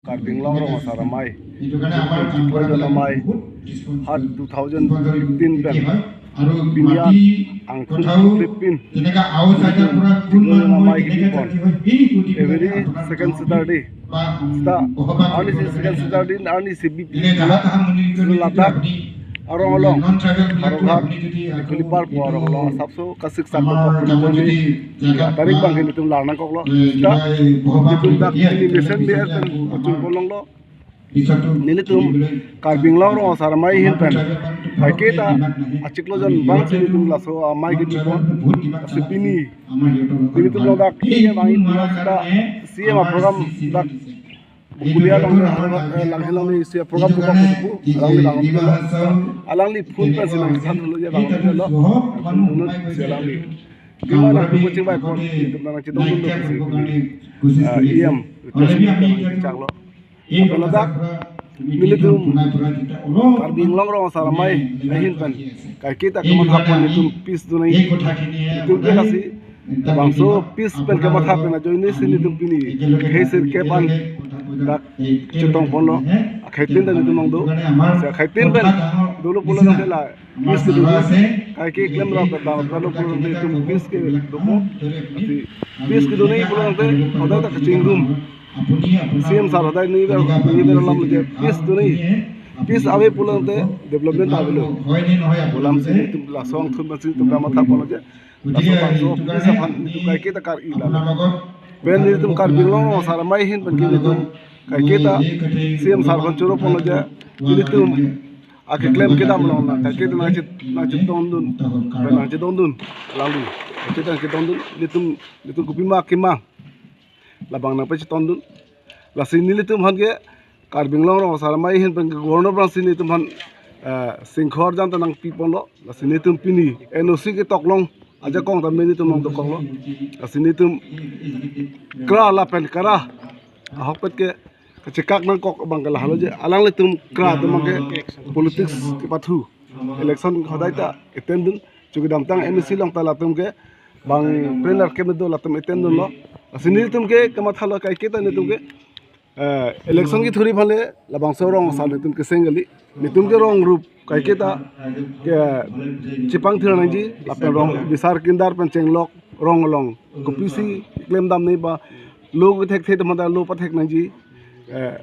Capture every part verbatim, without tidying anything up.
Karbi Anglong Rong Asar Amei, Chiklo Jon Amei, hat two thousand fifteen pen, pini an angthun fifteen, Chiklo Jon Amei kipipon. Every second Saturday, seta, arnisi second Saturday, arnisi B P P, ladak arong along, arong hat, Dikoli Park pu arong along, asapso kasik sak dokok, tarik abang ke nelitum lang nangkoklo. Seta nelitum dak pini mesen B R pen pachun ponlonglo. Nelitum Karbi Anglong Rong Asar Amei ahin pen kaiketa achiklo jon abang si nelitum laso amei kipipon. Lasi pini, pini nelitum ladak pini abang ini seta C M a-program dak Bokolia along, eh, Langhin along isi a-program kedo pusi pu, alangli lang, alangli phone pensi nangthanlo, ya bang lo, phone si alangli. Kima nangtum kachingvaipon, nelitum nangchedondunlo pusi, ah, E M, chaklo. Lapen ladak nelitum Karbi Anglong Rong Asar Amei ahin pen kaiketa kamathapon, nelitum peace donangji. Nelitum ke lasi bangso peace pen kamatha pen ajoine si nelitum pini khei sirkep an dak chetongponlo. Akhei tin ta nelitum nangdo. Si akhei tin pen dolo pulo tangte la peace kedo, kaike klemrap ta dolo pulo tangte nelitum peace kedo. Si peace kedo nangji pulo tangte hadak ta kachingrum. C M sir hadak neli, neli alam je peace donangji. Peace ave pulo tangte development avelo pu alam si nelitum laso angthun pensi nelitum kamathaponlo je. Laso bangso peace aphan nelitum kaiketa kar-i lalo. Pen nelitum Karbi Anglong Rong Asar Amei ahin pen ke nelitum kaiketa C M sir aphan choroponlo je, nelitum akeklem kedam along nang kaiketa nangche, nangchedondun, pen nangchedondun, langdun, kaiketa nangchedondun, nelitum, nelitum kopima kemang, labang nangpachetondun. Lasi nelitum aphan ke Karbi Anglong Rong Asar Amei ahin pen ke Governor abang si nelitum aphan, eh, singkhor jan ta nangpiponlo. Lasi nelitum pini N O C ketoklong ajakong tame nelitum nangdokoklo. Lasi nelitum kra lapen kara ahokpet ke kachekak nangkok abang ke lahelo je, alanglitum kra atum abang ke politics kepathu, election hadak ta attend dun, chukidamtang M A C along ta latum ke bang planner kemedo latum attend dunlo. Lasi nelitum ke kamathalo kaiketa nelitum ke, eh, election kethurji aphan le labangso rong asar nelitum keseng kali. Nelitum ke rong rup kaiketa ke chepangthir nangji, lapen rong bisar kindar pen chenglok rong along kopisi klemdam nangji ba, lo kethekthe atum ta lo pathek nangji, eh,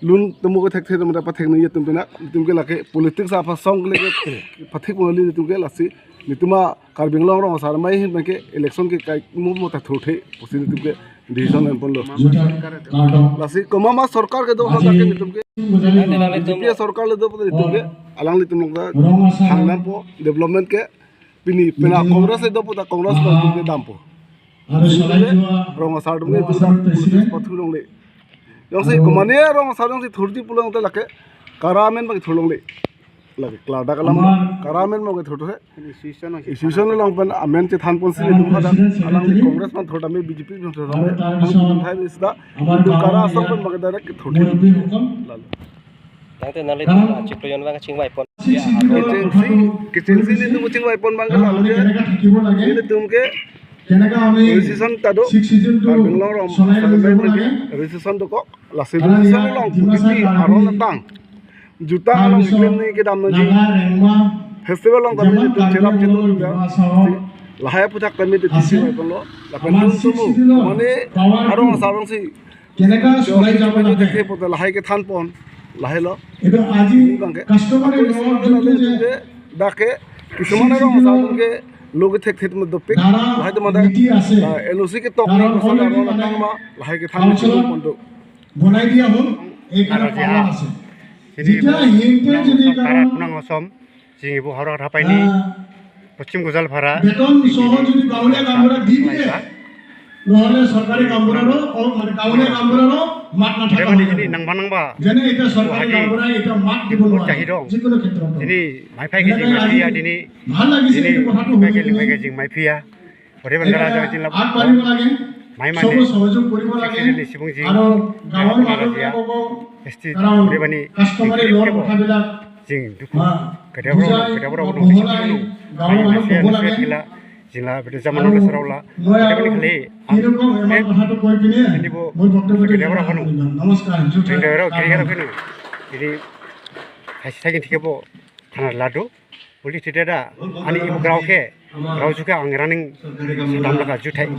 lun tomo kethekthe atum ta pathek nangji atum pina, nelitum ke lake politics aphasong ke lake pathik moli nelitum ke. Lasi nelitum a Karbi Anglong Rong Asar Amei ahin pen ke election ke kai mo mo ta thurthe pusi nelitum ke decision enponlo. Lasi komat ma sorkar kedo hadak ke nelitum ke, B J P sorkar le do pu nelitum ke, alanglitum along ta thangdampo, development ke pini pina Congress le do pu ta Congress along nelitum ke dampo. Rong asar atum ke nelitum ta politics pathu longle. Jongsi komane rong asar jongsi thurji pulo tangte lake kara amen abang thurlongle. Lake klardak alam kara amen abang thurthe. Institution along pen amen chethanponsi nelitum hadak, alangli Congress aphan thur tame, B J P aphan thur tame, ang thai sida nelitum kara asong pen abang direct thurthe. Lalo. Tangte nanglitum achiklo jon abang kachingvaipon. Kechengsi, kechengsi nelitum kachingvaipon abang ke lalo je. Nelitum ke registration ta do. Karbi Anglong Rong Asar Amei pen ke registration dokok. Lasi registration along kopisi aron atang, juta along keklem nangji kedam nangji, festival along tame nelitum cherap chetong nangji. Lahai aphuthak tame nelitum chingvaiponlo. Lapen nelitum mo mane arong asar alongsi thekthe pote lahai kethanpon, lahai lo. Abang ke, dak ke kisuman arong asar atum ke lo kethekthe atum dopik, lahai atum ta, ah, N O C ketok ni koson arong atang ma lahai kethan chingvaiponlo. বনাই দিয়া হ'ল, এইকাৰণে আৰু যে পালন আছে। Sini যেতিয়া bu সিহঁতে nang যদি osomar, কাৰণ nang osom, sini bu harap hapai ni, আহ, Poschim Gojalpara, বেতন সহ যদি গাঁৱলীয়া কামবোৰক দি দিয়ে, Laika, নহ'লে চৰকাৰী কামবোৰৰো, অ, মানে গাঁৱলীয়া কামবোৰৰো মাত নাথাকে। Deba ni sini nangba nangba, যেনে এতিয়া চৰকাৰী Guwahati, কামবোৰে এতিয়া মাত দিব বহুত নোৱাৰে, jahidong, যিকোনো ক্ষেত্ৰত। Sini maiphi ke, এনেকে jing আজি maiphi ya, dini, ভাল লাগিছে dini, এইটো কথাটো শুনি maiphi ke, পেলাই। Maiphi ke, jing maiphi ya. Ode bandara jang jin lab. আগবাঢ়িব লাগে, maimane, চবে সহযোগ কৰিব লাগে। Sixty nisi bung jing, আৰু গাঁৱৰ মানুহবিলাককো, S T, কাৰণ ode bani, কাষ্টমাৰী লৰ কথাবিলাক, jing duku, হা, kedabra, বুজাই kedabra, বা বহলাই গাঁৱৰ মানুহ ক'ব লাগে। Sila, jila bete zaman lo saraula. Bete bani khali ang, eh, ini bo, bete orang kanu. Jeng dero kiri kanu kanu. Ini hai sagi thike bo khana ladu. Police tida ani ibu grau ke, grau juke ang raning sedam laka juthai.